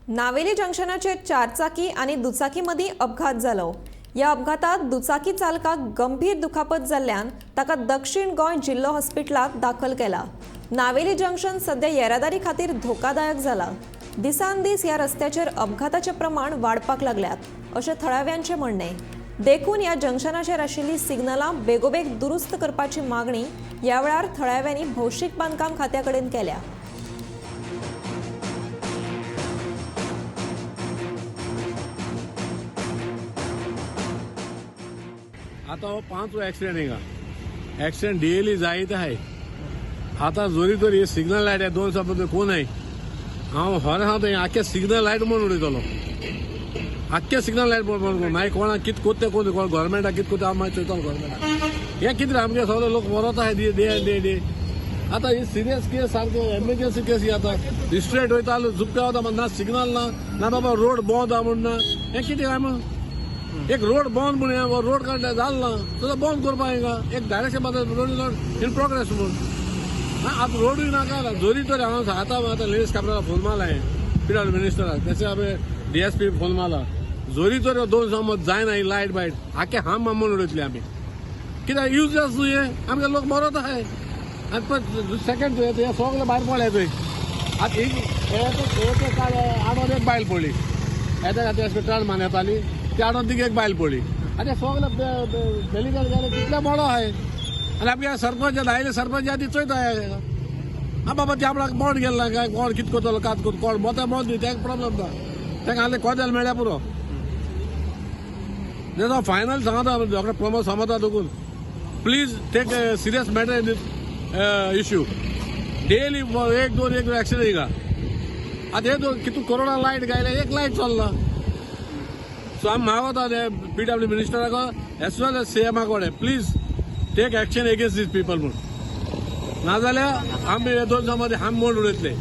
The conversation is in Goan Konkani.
नावेली जंक्शनाचेर चारचाकी आनी दुचाकी मदीं अपघात जालो. ह्या अपघातात दुचाकी चालकाक गंभीर दुखापत जाल्ल्यान ताका दक्षिण गोंय जिल्लो हॉस्पिटलांत दाखल केला. नावेली जंक्शन सध्या येरादारी खातीर धोकादायक जाला. दिसान दीस ह्या रस्त्याचेर अपघाताचें प्रमाण वाडपाक लागल्यात अशें थळाव्यांचें म्हणणें. देखून ह्या जंक्शनाचेर आशिल्लीं सिग्नलां बेगोबेग दुरुस्त करपाची मागणी ह्या वेळार थळाव्यांनी भौशीक बांदकाम खात्या कडेन केल्या. आता हो पांचवो एक्सिडेंट हिंगा. एक्सिडेंट डेली जायत आहे. आता जोरी तरी हे सिग्नल लायट 2 दिसां पसून कोण आहे. हांव खरें सांगता, हें आख्खे सिग्नल लायट म्हणून उडयतलो. आख्खे सिग्नल लायट म्हणून मागीर कोणाक कित कोत्ते कोण कोण गव्हर्मेंटाक कित कोत्ता हांव मागीर चोयतलो गव्हर्मेंटाक. हें कितें आमगे सगळे लोक मरत आहाय डे डे डे डे. आतां ही सिरियस केस, सारके एमर्जन्सी केस ही. आतां स्ट्रेट वयता झुपक्या वता, ना सिग्नल ना, ना बाबा रोड बंद आहा म्हूण ना. हें कितें काय म्हूण एक रोड बंद म्हूण हें रोड काडल्यार जालें ना, तुका बंद करपा हिंगा एक डायरेक्शन बदल, रोड not in progress म्हूण. आतां रोडूय ना काय ना. जोरी तरी हांव आतां आतां लेडीज काब्राला फोन मारला हांवें, पी डब्ल्यू मिनिस्टराक, तशें हांवें डी एस पी फोन मारला. जोरी तरी 2 दिसां मदीं जायना ही लायट बायट, आख्खे हाम हाम उडयतली आमी. कित्याक युजलेस न्हू हें, आमगे लोक मरत आहाय. आनी पळय सेकंड तुवें हें सगळें भायर पडलें थंय. आतां एक आडोन एक बायल पडली, येता खातीर अशें टर्न मान येताली, त्या आडोन तिका एक बायल पडली. आनी सगळे बेलीगड गेले कितले मोडो आहाय. आनी आमगे सरपंच आयले, सरपंच ती चोयता हा बाबा ती आपणाक मोड गेल ना काय कोण कित करतलो कात कोत कोण मोते मोड न्ही, तेका प्रॉब्लम ना. तेका आहले कोदेल मेळ्ळ्या पुरो. फायनल सांगता डॉक्टर प्रमोद सांगता देखून, please take serious matter in this issue. Daily एक दोन एक एक्सिडेंट हिंगा. आतां हे दोन कितू करोडा लायट गायले, एक लायट चल्ला. सो आमी मागता ते पी डब्ल्यू मिनिस्टराक एज वेल एज सी एमा कडेन, please take action against these people म्हूण. नाजाल्यार आमी हे 2 दिसां मदीं हाम मोड उडयतले.